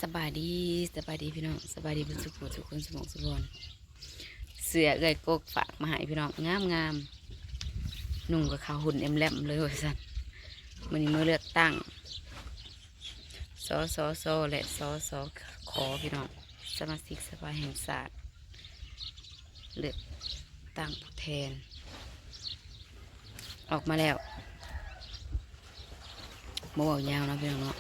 ສະບາຍດີ ສະບາຍດີພີ່ນ້ອງ ສະບາຍດີເບິດສູ່ຜູ້ສູ່ຄົນ ສູ່ໝ່ອງສູ່ບ່ອນ. ເສື້ອເອື້ອຍກົກຝາກມາໃຫ້ພີ່ນ້ອງ ງາມໆ ນຸ່ງກໍເຂົ້າຫຸ່ນແອມແລມເລີຍວ່າຊັ້ນ. ມື້ນີ້ມື້ເລືອກຕັ້ງ ສສຊ ແລະ ສສຂ ພີ່ນ້ອງ ສະມາຊິກສະພາແຫ່ງຊາດ ເລືອກຕັ້ງຜູ້ແທນ ອອກມາແລ້ວ ບໍ່ເວົ້າຍາວເນາະພີ່ນ້ອງເນາະ.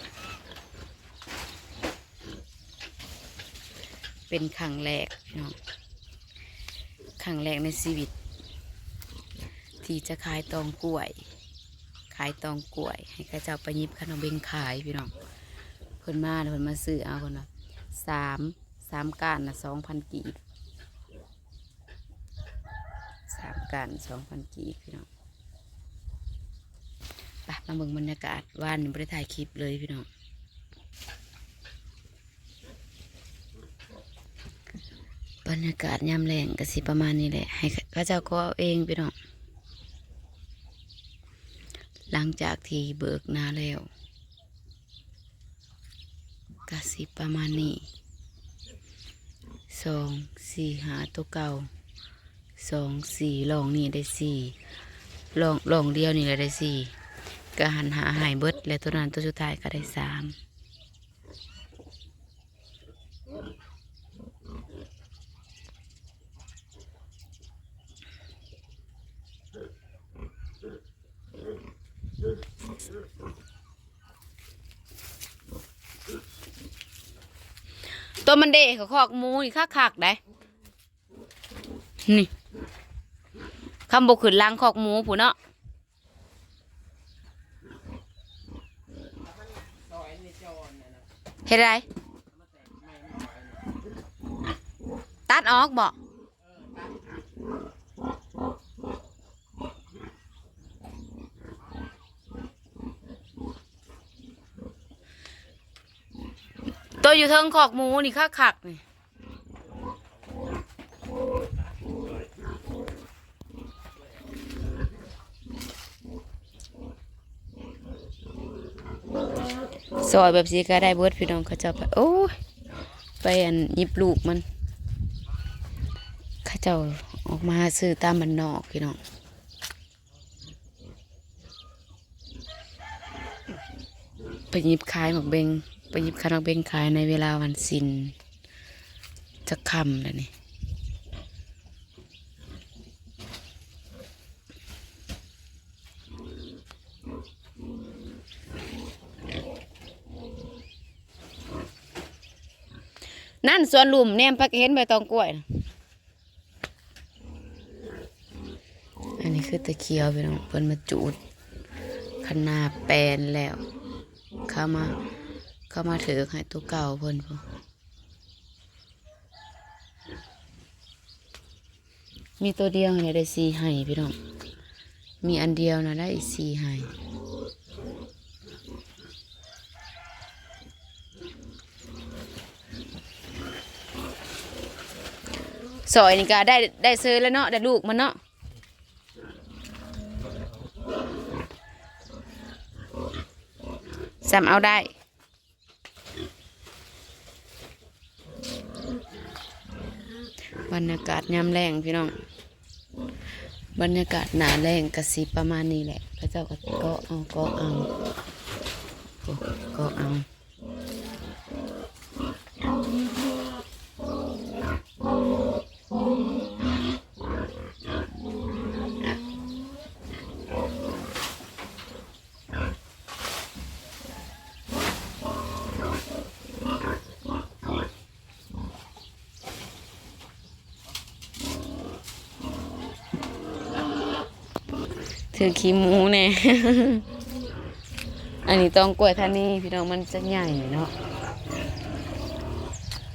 ເປັນຄັ້ງແລກພີ່ນ້ອງ ຄັ້ງແລກໃນຊີວິດ ທີ່ຈະຂາຍຕອງກ້ວຍ ຂາຍຕອງກ້ວຍໃຫ້ເຂົາເຈົ້າໄປຫຍິບຄັນໝາກເບັງຂາຍພີ່ນ້ອງ. ເພິ່ນມາແລ້ວ ເພິ່ນມາຊື້ເອົາ ເພິ່ນວ່າ ສາມ ສາມກ້ານນະ ສອງພັນກີບ. ສາມກ້ານ ສອງພັນກີບ ພີ່ນ້ອງ. ໄປ ມາເບິ່ງບັນຍາກາດ ວານນີ້ບໍ່ໄດ້ຖ່າຍຄລິບເລີຍພີ່ນ້ອງ. ບັນຍາກາດຍາມແລ້ງກໍຊິປະມານນີ້ແຫຼະ ໃຫ້ເຂົາເຈົ້າກໍເອົາເອງພີ່ນ້ອງ. ຫຼັງຈາກທີ່ເບີກນາແລ້ວ ກະຊິປະມານນີ້ ສອງ ສີ່ ຫ້າ ໂຕເກົ່າ ສອງ ສີ່ ລ່ອງນີ້ໄດ້ສີ່ ລ່ອງ ລ່ອງດຽວນີ້ລະໄດ້ສີ່ ກະຫັນຫາໃຫ້ເບິດ ແລະ ໂຕນັ້ນໂຕສຸດທ້າຍກະໄດ້ສາມ. ໂຕມັນເດ ຂອກໝູນີ້ຄັກໆ ໃດນີ້ ຄຳບໍ່ຂຶ້ນຫຼັງຄອກໝູພຸ້ນເນາະ. ເຮັດໃດ? ຕັດອອກບໍ? ໂຕຢູ່ເທິງຄອກໝູນີ້ຄັກໆ ນີ້. ຊອຍແບບຊີ້ກໍໄດ້ເບິດພີ່ນ້ອງ ເຂົາເຈົ້າໄປ ໂອ້ຍ ໄປອັນຫຍິບລູກມັນ ເຂົາເຈົ້າອອກມາຫາຊື້ຕາມບ້ານນອກພີ່ນ້ອງ. ໄປຫຍິບຂາຍໝາກເບັງ ໄປຫຍິບຂາຍໝາກເບັງຂາຍໃນເວລາວັນສິນ ຈັກຄ່ຳແລ້ວນີ້. ນັ້ນສວນລຸ່ມ ແນມໄປກໍເຫັນໃບຕອງກ້ວຍນະ. ອັນນີ້ຄືຕາຂຽວພີ່ນ້ອງ ເພິ່ນມາຈູດຄັນນາແປນແລ້ວ ເຂົາມາ ເຂົາມາຖືກໃຫ້ໂຕເກົ່າເພິ່ນພຸ້ນ. ມີໂຕດຽວຫັ້ນແຫຼະໄດ້ສີ່ໄຮ່ພີ່ນ້ອງ ມີອັນດຽວນະໄດ້ສີ່ໄຮ່. ສອຍນີ້ກະໄດ້ ໄດ້ເຊີຍແລ້ວເນາະ ໄດ້ລູກມັນເນາະ ສ່ຳເອົາໄດ້. ບັນຍາກາດຍາມແລ້ງພີ່ນ້ອງ ບັນຍາກາດໜ້າແລ້ງກະຊິປະມານນີ້ແຫຼະ ເຂົາເຈົ້າກໍເກາະເອົາ ເກາະເອົາ ເກາະເອົາ. ຖືກຂີ້ໝູແດ່. ອັນນີ້ຕອງກ້ວຍທານີພີ່ນ້ອງ ມັນຈະໃຫຍ່ເນາະ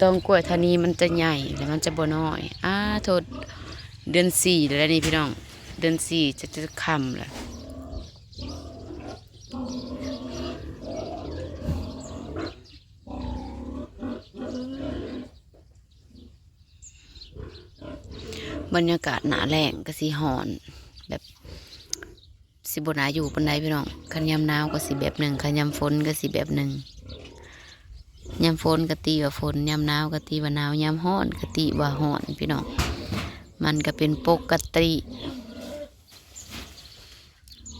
ຕອງກ້ວຍທານີມັນຈະໃຫຍ່ ແລ້ວມັນຈະບໍ່ນ້ອຍ. ອາໂທດ ເດືອນສີ່ແລ້ວນີ້ພີ່ນ້ອງ ເດືອນສີ່ຈະ ຈະຄ່ຳແລ້ວ. ບັນຍາກາດໜ້າແລ້ງກໍຊິຮ້ອນ ແບບຊິບໍ່ໜ້າຢູ່ປານໃດພີ່ນ້ອງ. ຄັນຍາມໜາວກໍຊິແບບໜຶ່ງ ຄັນຍາມຝົນກໍຊິແບບໜຶ່ງ. ຍາມຝົນກໍຕິວ່າຝົນ, ຍາມໜາວກໍຕິວ່າໜາວ, ຍາມຮ້ອນກໍຕິວ່າຮ້ອນ ພີ່ນ້ອງ. ມັນກໍເປັນປົກກະຕິ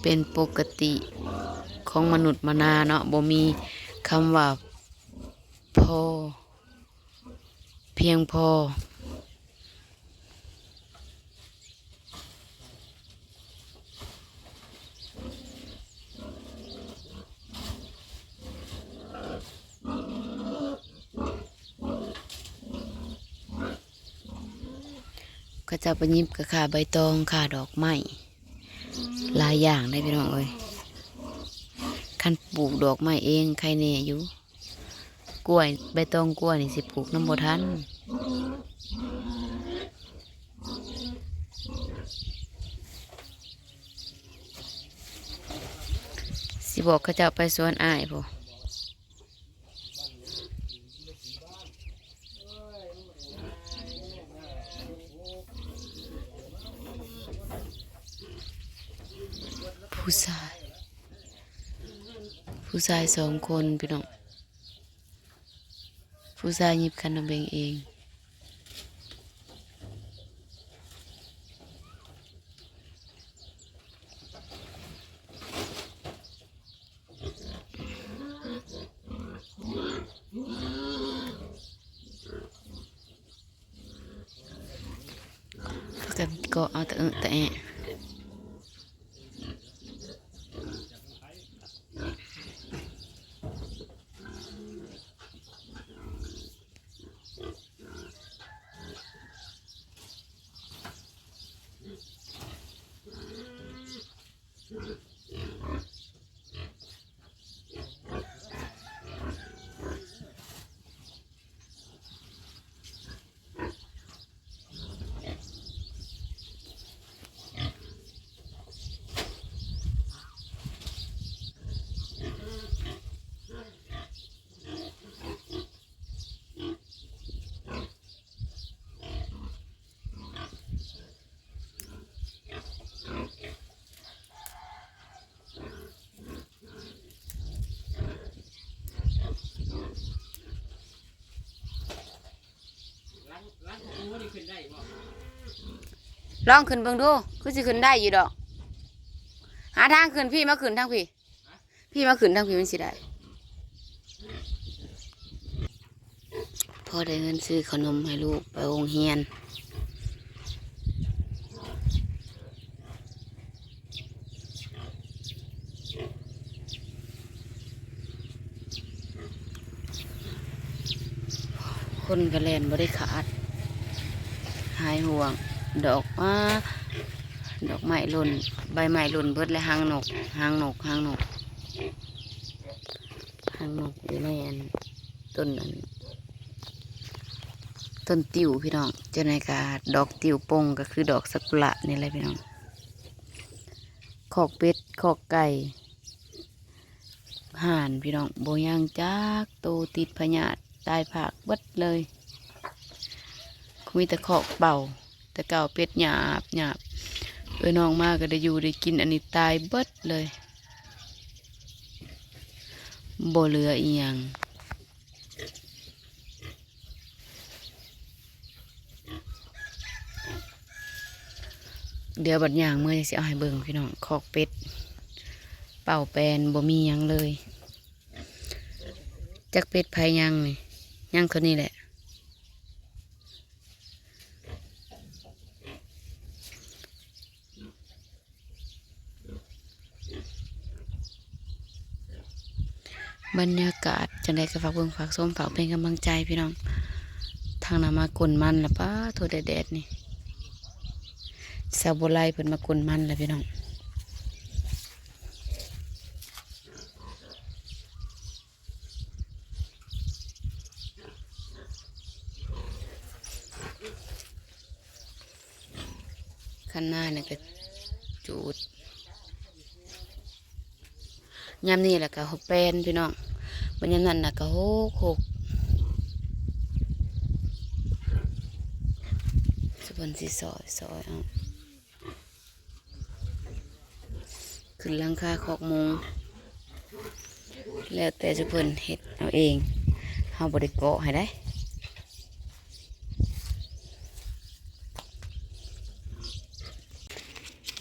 ເປັນປົກກະຕິຂອງມະນຸດມະນາເນາະ, ບໍ່ມີຄຳວ່າພໍ ພຽງພໍ. ເຂົາເຈົ້າໄປຫຍິບກະຄ່າໃບຕອງ, ຄ່າດອກໄມ້ ຫຼາຍຢ່າງເດ້ພີ່ນ້ອງເອີຍ. ຄັນປູກດອກໄມ້ເອງໄຄແນ່ຢູ່, ກ້ວຍ ໃບຕອງກ້ວຍນີ້ຊິປູກນຳບໍ່ທັນ. ຊິບອກເຂົາເຈົ້າໄປສວນອ້າຍພຸ້ນ. ຜູ້ຊາຍ ຜູ້ຊາຍສອງຄົນພີ່ນ້ອງ, ຜູ້ຊາຍຫຍິບຂັນໝາກເບັງເອງ. ພາກັນເກາະເອົາຕະເອະຕະແອະ. ລອງຂຶ້ນເບິ່ງດູ ຄືຊິຂຶ້ນໄດ້ຢູ່ດອກ. ຫາທາງຂຶ້ນ, ພີ້ ມາຂຶ້ນທາງພີ້. ພີ້ ມາຂຶ້ນທາງພີ້ ມັນຊິໄດ້. ພໍໄດ້ເງິນຊື້ເຂົ້າໜົມໃຫ້ລູກໄປໂຮງຮຽນ. ຄົນກໍແລ່ນບໍ່ໄດ້ຂາດ ຫາຍຫ່ວງ. ດອກ ອາ ດອກໄມ້ຫຼົ່ນ ໃບໄມ້ຫຼົ່ນເບິດ ແລະ ຫາງນົກ ຫາງນົກ ຫາງນົກ ຫາງນົກຢູ່ໃນອັນ ຕົ້ນອັນ ຕົ້ນຕິ້ວພີ່ນ້ອງ. ເຈົ້ານາຍກະ ດອກຕິ້ວປົ່ງ ກໍຄືດອກຊາກຸຣະນີ້ແຫຼະພີ່ນ້ອງ. ຄອກເປັດ ຄອກໄກ່ ຫ່ານພີ່ນ້ອງ ບໍ່ຍັງຈັກໂຕ, ຕິດພະຍາດຕາຍພາກເບິດເລີຍ. ມີແຕ່ຄອກເປົ່າ, ແຕ່ເກົ່າເປັດຫຍາບຫຍາບ, ເອື້ອຍນ້ອງມາກໍໄດ້ຢູ່ໄດ້ກິນ, ອັນນີ້ຕາຍເບິດເລີຍ ບໍ່ເຫຼືອອີ່ຫຍັງ. ດຽວບັດຍ່າງເມືອຊິເອົາໃຫ້ເບິ່ງພີ່ນ້ອງ, ຄອກເປັດເປົ່າແປນ ບໍ່ມີຫຍັງເລີຍ. ຈັກເປັດໃຜຍັງນີ້, ຍັງເທົ່ານີ້ແຫຼະ. ບັນຍາກາດຈັ່ງໃດກໍຝາກເບິ່ງຝາກຊົມ ຝາກເປັນກຳລັງໃຈພີ່ນ້ອງ. ທາງໜ້າມາກົ້ນມັນລະ ປາໂທ້ ແດດໆນີ້ ສາວບົວໄລເພິ່ນມາກົ້ນມັນລະພີ່ນ້ອງ. ຄັນນານີ້ກໍຈູດ, ຍາມນີ້ລະກໍຫົກແປນພີ່ນ້ອງ, ບັດຍາມນັ້ນລະກໍຫົກຫົກ. ສຸເພິ່ນຊິຊອຍ ຊອຍເອົາ. ຂຶ້ນຫຼັງຄາຄອກໝູ ແລ້ວແຕ່ຊຸເພິ່ນເຮັດເອົາເອງ. ເຮົ เฮาบ่ได้เกาะให้ได้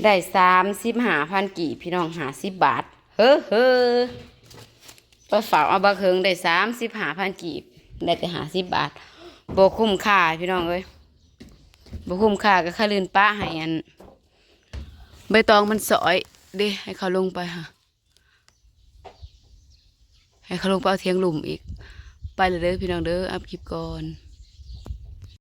ได้สามสิบห้าพันกีบ พี่น้อง ห้าสิบบาท เฮ้อๆ ไปฝากเอาบักเฮิง ได้สามสิบห้าพันกีบ ได้แต่ห้าสิบบาท บ่คุ้มค่า พี่น้องเอ้ย บ่คุ้มค่า ก็ค่าลื่นปะให้อัน ใบตองมันสอยเด้ ให้เขาลงไปหา ให้เขาลงไปเอาเถียงลุ่มอีก ไปแล้วเด้อพี่น้องเด้อ อัปคลิปก่อน